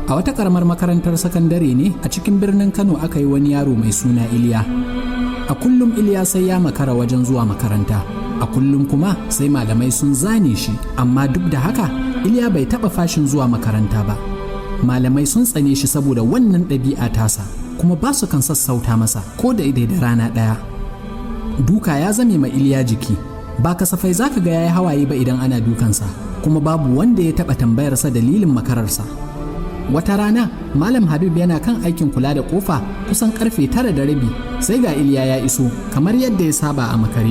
A wata karamar makarantar sakandare ne a cikin birnin Kano aka yi wani yaro mai suna Iliya. A kullum Iliya sai ya makara wajen zuwa makaranta. A kullum kuma sai malamai sun zane shi, amma duk da haka Iliya bai taɓa fashin zuwa makaranta ba. Malamai sun tsane shi saboda wannan ɗabi'a tasa, kuma ba su kan sassauta masa ko da da rana ɗaya. Duka ya zame ma Iliya jiki, ba kasafai zaka ga yayi hawaye ba idan ana dukansa, kuma babu wanda ya taɓa tambayarsa dalilin makararsa. Wata rana Malam Habib yana kan aikin kula da kofa kusan karfe 9:30, sai ga Iliya ya iso kamar yadda ya saba a makare.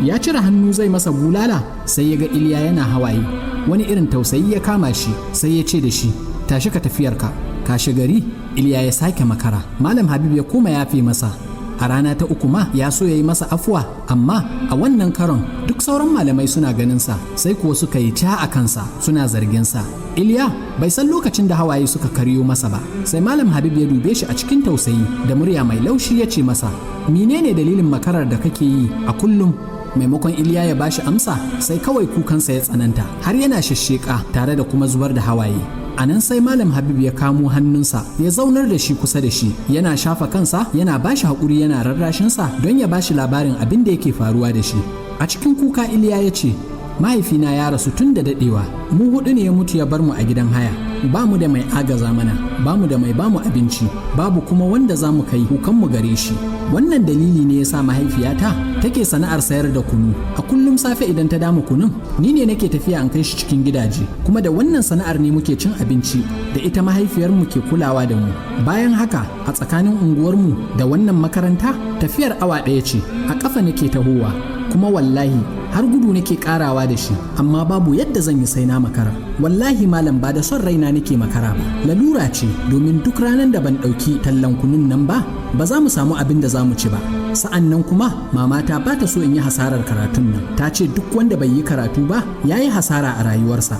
Ya cire hannu zai masa bulala, sai ya ga Iliya yana hawaye. Wani irin tausayi ya kama shi, sai ya ce da shi, "Tashi ka tafiyarka." Kashe gari Iliya ya sake makara, Malam Habib ya koma yafe masa. A rana ta uku ma ya so ya yi masa afuwa, amma a wannan karon duk sauran malamai suna ganinsa, sai kuwa suka yi ca a kansa suna zarginsa. Iliya bai san lokacin da hawaye suka karyo masa ba, sai Malam Habib ya dube shi a cikin tausayi, da murya mai laushi ya ce masa, "Menene dalilin makarar da kake yi a kullum?" Maimakon Iliya ya bashi amsa, sai kawai kukansa ya tsananta har yana shashsheka tare da kuma zubar da hawaye. A nan sai Malam Habib ya kamo hannunsa ya zaunar da shi kusa da shi, yana shafa kansa, yana bashi haƙuri, yana rarrashinsa don ya bashi labarin abin da yake faruwa da shi. A cikin kuka Iliya ya ce, "Mahaifina ya rasu tun da daɗewa. Mu huɗu ne ya mutu ya bar mu a gidan haya. Ba mu da mai agaza mana, ba mu da mai bamu abinci, babu kuma wanda za mu kai kukanmu gare shi. Wannan dalili ne ya sa mahaifiyata take sana'ar sayar da kunu. A kullum safe idan ta dama kunun, ni ne nake tafiya an kai shi cikin gidaje, kuma da wannan sana'ar ne muke cin abinci, da ita mahaifiyarmu ke kulawa da mu. Bayan haka, a tsakanin unguwarmu da wannan makaranta tafiyar awa 1 ce, a ƙafa nake tahowa, kuma wallahi har gudu nake karawa da shi, amma babu yadda zan yi sai na makara. Wallahi malam, ba da son raina nake makara ba, lalura ce, domin duk ranar da ban ɗauki tallan kunun nan ba, ba za mu samu abin da za mu ci ba. Sa'an nan kuma mamata ba ta so in yi hasarar karatun nan. Ta ce duk wanda bai yi karatu ba ya yi hasara a rayuwarsa."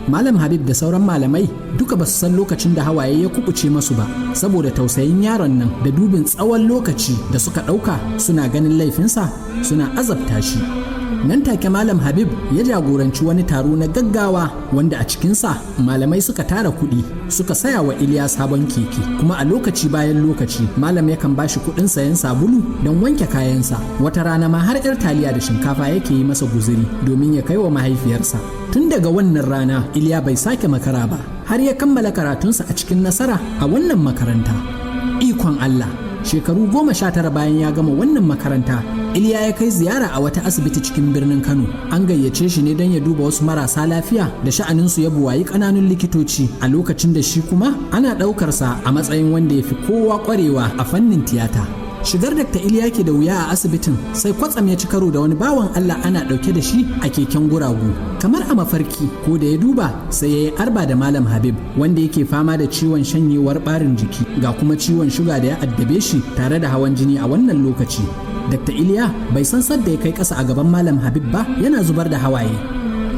Malam Habib da sauran malamai duka ba su san lokacin da hawaye ya kubuce masu ba, saboda tausayin yaron nan da dubin tsawon lokaci da suka ɗauka suna ganin laifinsa suna azabta shi. Nan take Malam Habib ya jagoranci wani taro na gaggawa, wanda a cikinsa malamai suka tara kuɗi suka saya wa Iliya sabon keke. Kuma a lokaci bayan lokaci malam yakan bashi kuɗin sayan sabulu don wanke kayansa. Wata rana ma har 'yar taliya da shinkafa yake yi masa guzuri domin ya kai wa mahaifiyarsa. Tun daga wannan rana Iliya bai sake makara ba har ya kammala karatunsa a cikin nasara a wannan makaranta. Ikon Allah, shekaru 19 bayan ya gama wannan makaranta, Iliya ya kai ziyara a wata asibiti cikin birnin Kano. An gayyace shi ne don ya duba wasu marasa lafiya da sha'aninsu ya buwayi ƙananun likitoci, a lokacin da shi kuma ana ɗaukarsa a matsayin wanda ya fi kowa ƙwarewa a fannin tiyata. Shigar Dr. Iliya ke da wuya a asibitin, sai kwatsam ya ci karo da wani bawan Allah ana ɗauke da shi a keken guragu. Kamar a mafarki, ko da ya duba sai ya yi arba da Malam Habib, wanda yake fama da ciwon shanyewar ɓarin jiki, ga kuma ciwon shuga da ya addabe shi tare da hawan jini a wannan lokaci. Dr. Iliya bai san sadda ya kai ƙasa a gaban Malam Habib ba, yana zubar da hawaye.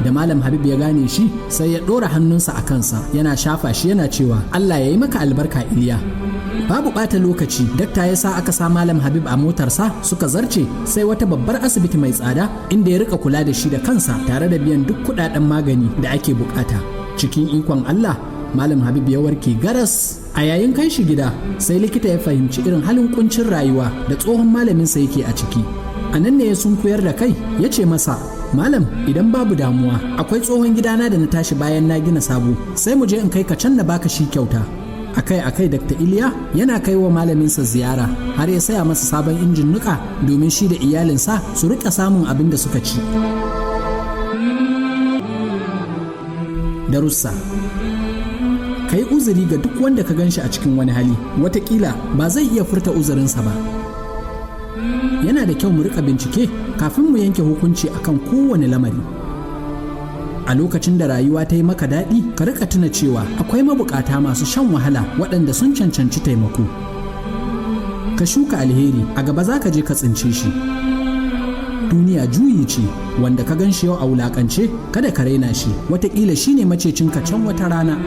Da Malam Habib ya gane shi, sai ya ɗora hannunsa a kansa yana shafa shi yana cewa, "Allah ya yi maka albarka, Iliya." Babu ɓata lokaci dakta ya sa aka sa Malam Habib a motarsa suka zarce sai wata babbar asibiti mai tsada, inda ya rika kula da shi da kansa tare da biyan duk kuɗaɗen magani da ake bukata. Cikin ikon Allah, Malam Habib ya warke garas. A yayin kai shi gida, sai likita ya fahimci irin halin kuncin rayuwa da tsohon malaminsa yake a ciki. A nan ne ya sunkuyar da kai ya ce masa, "Malam, idan babu damuwa, akwai tsohon gidana da na tashi bayan na gina sabo, sai mu je in kai ka can na baka shi kyauta." Akai akai Dr. Iliya yana kai wa malaminsa ziyara, har ya saya masa sabon injin nuka domin shi da iyalinsa su rika samun abin da suka ci. Darussa: Ka yi uzuri ga duk wanda ka gan shi a cikin wani hali, watakila ba zai iya furta uzurinsa ba. Yana da kyau mu rika bincike kafin mu yanke hukunci akan kowane lamari. A lokacin da rayuwa ta yi maka daɗi, ka rika tuna cewa akwai mabukata masu shan wahala waɗanda sun cancanci taimako. Ka shuka alheri, a gaba za ka je ka tsince shi. Duniya juyi ce. Wanda ka gan shi yau a wulakance, kada ka raina shi, watakila shine macecinka can wata rana.